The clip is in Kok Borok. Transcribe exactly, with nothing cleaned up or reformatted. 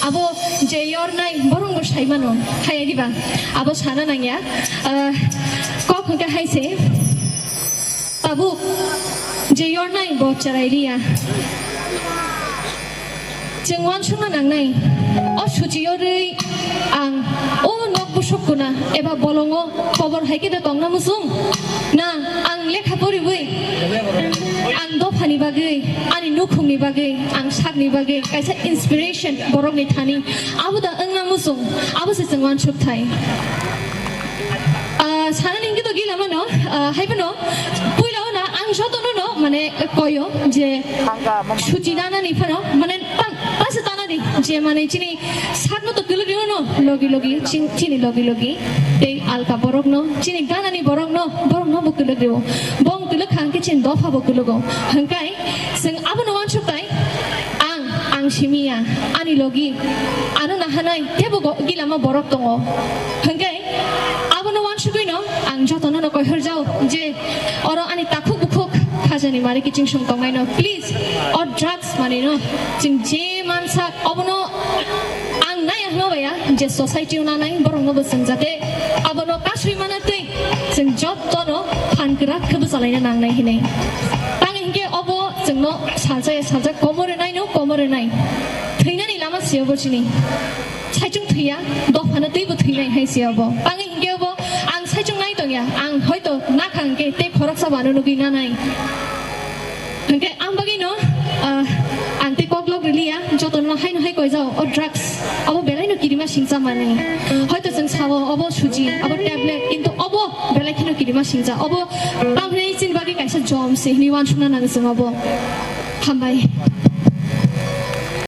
Abo je yornai borok bo sai mano, hai diba? Abo sana nangya. Ah, kok hwnkhe hai se, tabuk je yornai bo cherai riya. Chwng uansukna nangnai, o suchi yorwi ang o nok busuk kuna eba bolongo kobor hai khe de tongna muchung? Na ang lekha poriwi, ang dophani bagwi, ani nukhungni bagwi, ang sakni bagwi kaisa inspiration borokni thani, abo da wngna muchung, abo se chwng uansuk thai. Ah, sanani hwnkhe to gila mano, ah, hai phano puila o na ang jotono no mane koyo je suchi danani phano mane pa-, pasa tanadi je mane chini sakno to kwlwk riono logi logi chin-, chini logi logi tei alka borokno chini ganani borokno borokno bo kwlwk rio. Bong kwlwk kha hwnkhe chini dopha bo kwlwgo. Hwnkhe chwng abono uansuk tai ang, ang simiya, ani logi ano nahanai tebo go-, gilama borok tongo. Hwnkhe abono uansugwino ang jotono no koihor jao je oro ani takhuk bukhuk khajani mari kiching sung tongnaino. Please, o drugs manino chwng je mansak obono ang nai hwnma baya je society o nanai borokno bo chwng jate abono kasui mana twi chwng jotono phan kwrak khe bwchalaina nangnai hinwi. Tang hinkhe obo chwngno salsa ya salsa komore naino komore nai. Thwinani lama se obo chini. Saichung thwiya, dophano teibo thwinai hai se obo. Tang hinkhe obo ang saichung nai tongya, ang hoito nakha hinkhe tei khoroksa bano nugwi nanai. Hwnkhe ang bagwino, ah, ang tei koklok rwliya, jotono haino hai koijao, o drugs, abo belaino kirima singcha mani. Hoito chwng sao, obo suji, abo tablet, kintu obo belai kheno kirima singcha. Obo tamhinai chini bagwi kaisa jom se hinwi uansukna nango chwng obo. Hambai.